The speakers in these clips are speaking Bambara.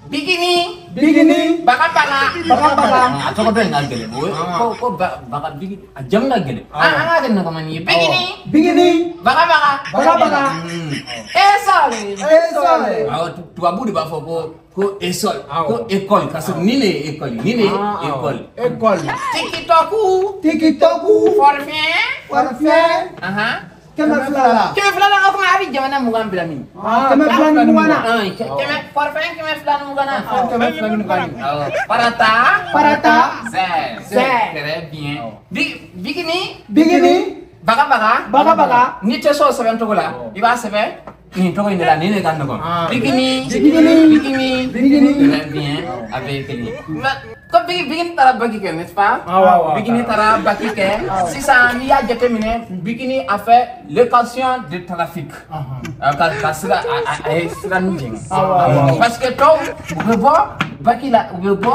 Bikini. Bikini. Baga baga. Baga baga. A tɔgɔ dɔ in ka gɛlɛn. O ko baga bigi a jamu ka gɛlɛn. An ka kɛ nɔgɔmani ye. Bikini. Bikini. Baga baga. Baga baga. Esɔli. Esɔli. Awɔ, tubabu de b'a fɔ ko école, ko école, ka sɔrɔ nin de ye école, nin de ye école. École. Tikitɔku. Tikitɔku. Forfait. Forfait. 200 la. 200 la, o kuma a bɛ jamana 20 bila min? 220 na. Kɛmɛ forfait 220 na. 220. Awɔ. Parata. Parata. Zɛ. Zɛ. Très bien. Bikini. Bikini. Baga baga. Baga baga. N'i tɛ se o sɛbɛn cogo la, i b'a sɛbɛn nin cogo in de la, nin de ka nɔgɔn. Bikini. Bikini. Bikini. Bikini. Très bien. A bɛɛ ye kelen ye. Ko Bikini taara bac kɛ, n'est-ce pas? Awɔ. Bikini taara bac kɛ. Sisan n'i y'a jateminɛ, Bikini a fait l'équation de trafic. Ka sira a ye sira nin jɛngɛ. Awɔ. Parce que tɔw u bɛ bɔ bac la, u bɛ bɔ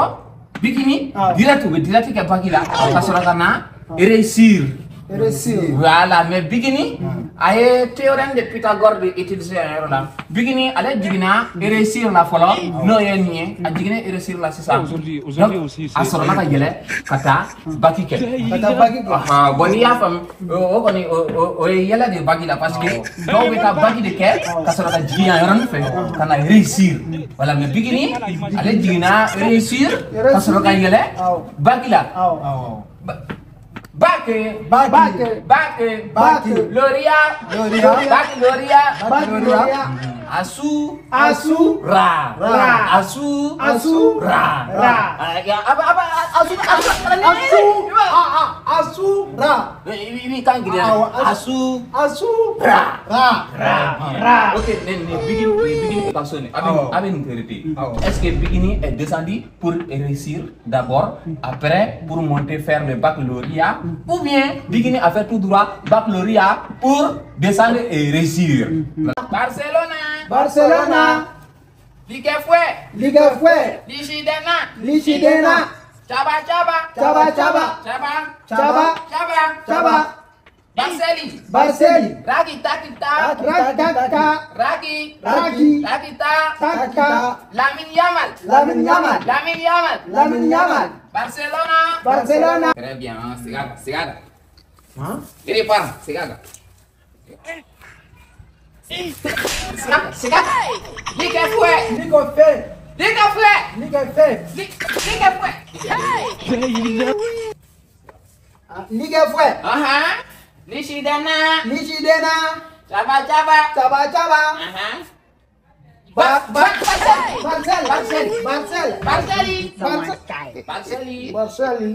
Bikini direct, u bɛ direct kɛ bac la ka sɔrɔ ka na réussir. Réussir. Voilà, mais Bikini a ye théorème de Pythagore de utiliser yan yɔrɔ la. Bikini ale jiginna réussir la fɔlɔ, n'o ye nin ye, a jiginna réussir la sisan. Aujourd'hui aussi, a sɔrɔla ka yɛlɛ ka taa bac kɛ. Ka taa bac kɛ. Bon, n'i y'a faamu, o kɔni o ye yɛlɛ de ye bac la, parce que dɔw bɛ taa bac de kɛ ka sɔrɔ ka jigin yan yɔrɔnin fɛ ka na réussir. Voilà, mais Bikini ale jiginna réussir ka sɔrɔ ka yɛlɛ bac la. Awɔ. Bac, Bac, bac, Bac, lauréat, Lauréat, bac, lauréat, Bac, Asu, Asu, Ra, Ra, Asu, Asu, Ra, Ra, Apa, apa, Asu, Asu, Asu, Asu, Ra. I kan giriya. Asu, Asu, Ra, Ra, Ra, Ra. Ok, ne Bikini, Bikini équation ne. A bɛ nin traiter. Est-ce que Bikini est descendu pour réussir d'abord, après pour monter faire le baccalauréat, ou bien Bikini a fait tout droit baccalauréat pour descendre et réussir? Barcelona. Barcelona. Ligafue. Ligafue. Lichidena. Lichidena. Chaba chaba. Chaba chaba. Chaba. Chaba. Chaba. Chaba. Barceli. Barceli. Raki takita. Raki. Raki. Raki. Rakita. Takita. Lamine Yamal. Lamine Yamal. Lamine Yamal. Lamine Yamal. Barcelona. Barcelona. Très bien, sigaga, sigaga. Hein? Il part, sigaga. Sigaga, sigaga. Ligafue. Ligafue. Ligafue. Ligafue. Ligafue. Ligafue. Uh-huh. Lichidena. Lichidena. Chaba chaba. Chaba chaba. Uh-huh. Ba ba Barcel. Barcel. Barcel. Barceli. Barceli. Barceli. Barceli.